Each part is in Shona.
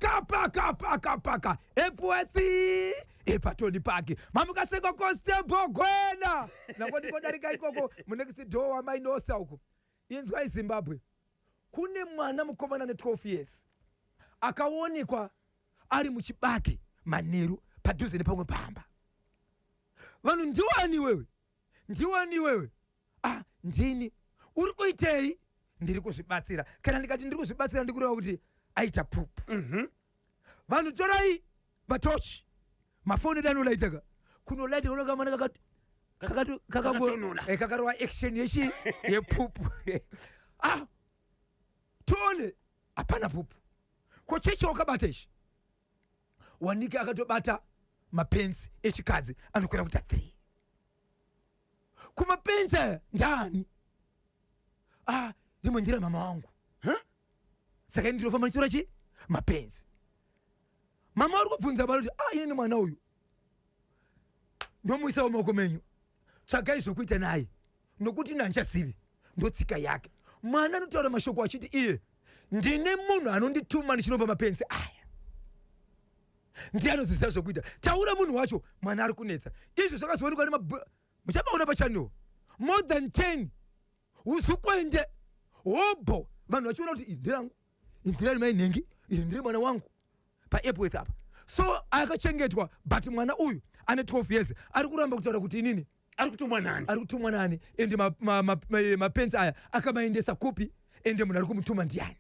Paka paka paka paka Epworth, ePatoni Park, mamukaseko Constable Gwena nangondikodarika ikoko munext door wamainosa uko. Inzwai Zimbabwe, kune mwana mukomana ne12 years akaonekwa ari muchibage manheru padhuze nepamwe pamba. Vanhu, ndiwani iwewe? Ndiwani iwewe? Ah, ndini. Uri kuitei? Ndiri kuzvibatsira. Kana ndikati ndiri kuzvibatsira, ndikureva kuti aita pupu. Vanhu, torai matochi, mafoni edu anolaitaka kunolaita unokamwana kakati Kakatonona. Kakarova action yechi yepupu. Ah, tione, hapana pupu. Ko chechi wakabata ichi? Wanike akatobata mapenzi echikadzi anokwira kuita 3 kumapenzi aya. Ndani? Ah, rimwe ndira mama wangu. Huh? Saka ini ndinofamba ndichitora chi mapenzi. Mama vari kubvunza baba kuti, ah, inini mwana uyu ndomuisa mumaoko menyu, tsvagai zvokuita naye nokuti ini handichazivi ndotsika yake. Mwana anotaura mashoko achiti iye, ndine munhu anondituma ndichinopa mapenzi aya, ndiye anoziziva zvokuita. Taura munhu wacho, mwana ari kunetsa. Izvo zvakazoonekwa nema muchapaona pachannel more than 10 uzukwende hobho, vanhu vachiona kuti iri nderangu, iri nderani mai nhengi, iri ndere mwana wangu paEpworth apa. So akachengetwa, but mwana uyu ane 12 years ari kuramba kutaura kuti inini Ari kutumwa nani? Ari kutumwa nani? Ende mapenzi aya akamaendesa kupi? Ende munhu ari kumutuma ndiani?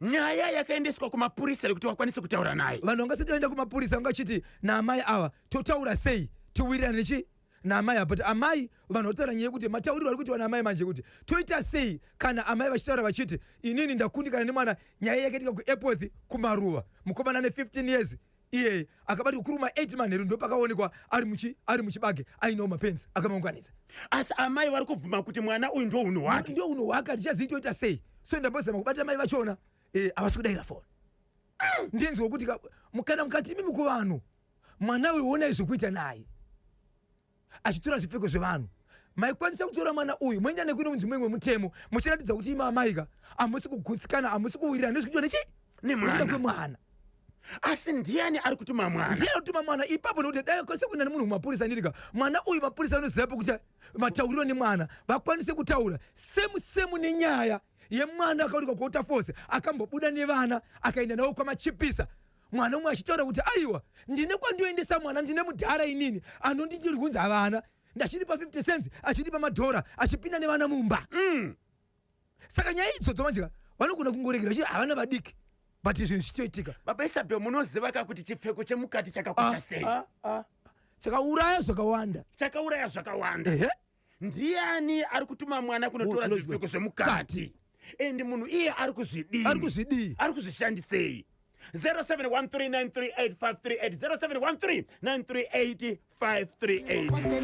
Nyaya yakaendeswa kumapurisa yekuti vakwanise kutaura naye. Vanhu vangasati vaenda kumapurisa, vangachiti naamai ava totaura sei, tiwirirane nechi naamai ava. But amai, vanhu vataura nyaya yekuti matauriro ari kuitwa naamai manje, kuti toita sei kana amai vachitaura vachiti inini ndakundikana nemwana. Nyaya yakaitika kuEpworth kumaruva, mukomana ane 15 years iyeye akabatwa kuruma 8 manheru, ndopakaonekwa ari muchibage ainewo mapenzi akamaunganidza. Asi amai vari kubvuma kuti mwana uyu ndo unhu hwake. Ndio unhu hwake, hatichazivi toita sei. So ndambozama kubata mai vachona, havasi kudayira foni. Ndinzwa kuti kana mukati imimi kuvanhu, mwana uyu onai zvokuita naye achitora zvipfeko zvevanhu. Maikwanisa kutora mwana uyu moenda nekuno munzvimbo imwe mutemo, muchiratidza kuti imi amaika hamusi kugutsikana, hamusi kuwirirana nezvikuitwa nechi nemwana. Nekuda kwemwana. Asi ndiani ari kutuma mwana? Ndiye anotuma mwana ipapo, nekuti dai akwanisa kuenda nemunhu kumapurisa ndirika mwana uyu, mapurisa anoziva pokuti matauriro nemwana vakwanise kutaura semu semu nenyaya yemwana akaonekwa kuWaterfalls, akambobuda nevana akaenda navo kwamachipisa. Mwana umwe achitaura kuti aiwa, ndine kwandioendesa mwana, ndine mudhara inini anonditirunza vana, ndachiripa 50 cents, achiripa madhora, achipinda nevana mumba. Saka nyaya idzodzo manje vanogona kungoregera vachiti havana vadiki, but zvinhu zvichitoitika. Baba Isabel, munoziva ka kuti chipfeko chemukati chakakosha sei? Ah, ah. Chakauraya zvakawanda. Chakauraya zvakawanda. Ehe. Ndiani ari kutuma mwana kunotora zvipfeko zvemukati? And munhu iye ari kuzvidii? Ari kuzvidii? Ari kuzvishandisei? 0713938538, 0713938538.